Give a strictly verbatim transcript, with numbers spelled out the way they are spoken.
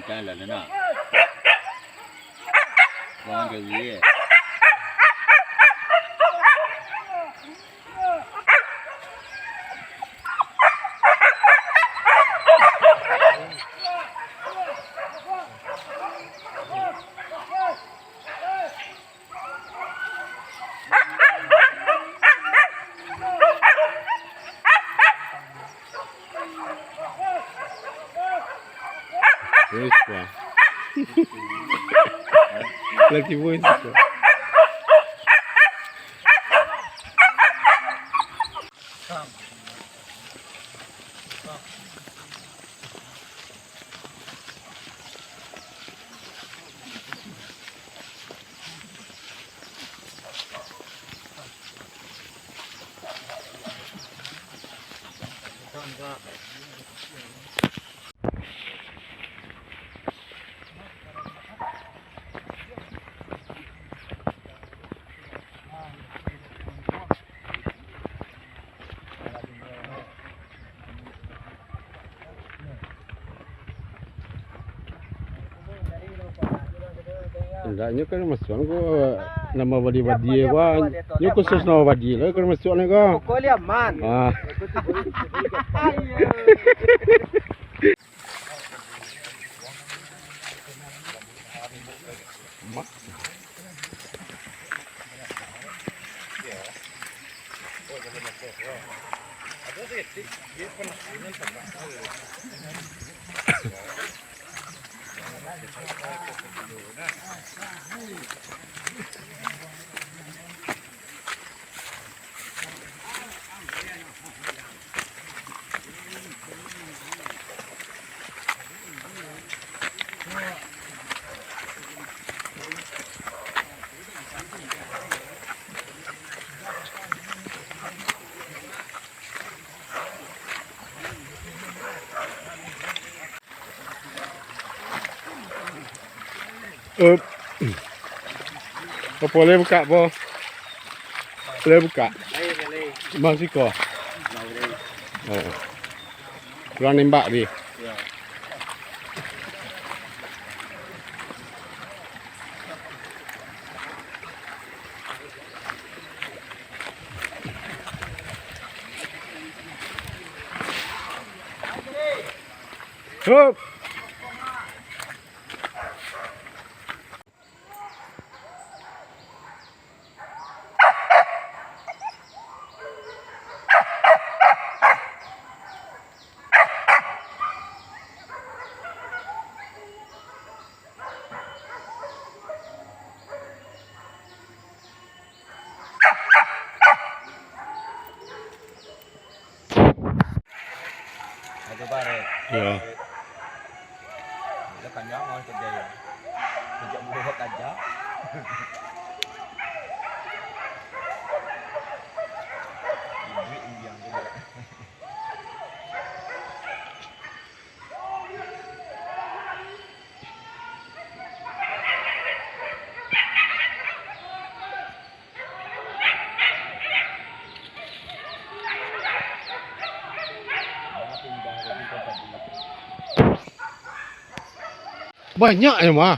Jalan, nak. Wang kali, eh. Wis, Pak. Laki boy sih, Pak. Indak, nyo kan masuak ko nama badi-badi ko. Nyo khusus nama badi lah kan masuak ko. Pokok liaman. Ah. Eh, apo lai bukak, Bo? Lai bukak? Lai, lai. Bang siko? Lai, lai. Oh. Urang nembak di? Yo. Hup. Aduh, barek. Yo. Lah kanyang lah kerja yo. Kerja buruh kerja. Duit yang kerja. Banyak ya, mah.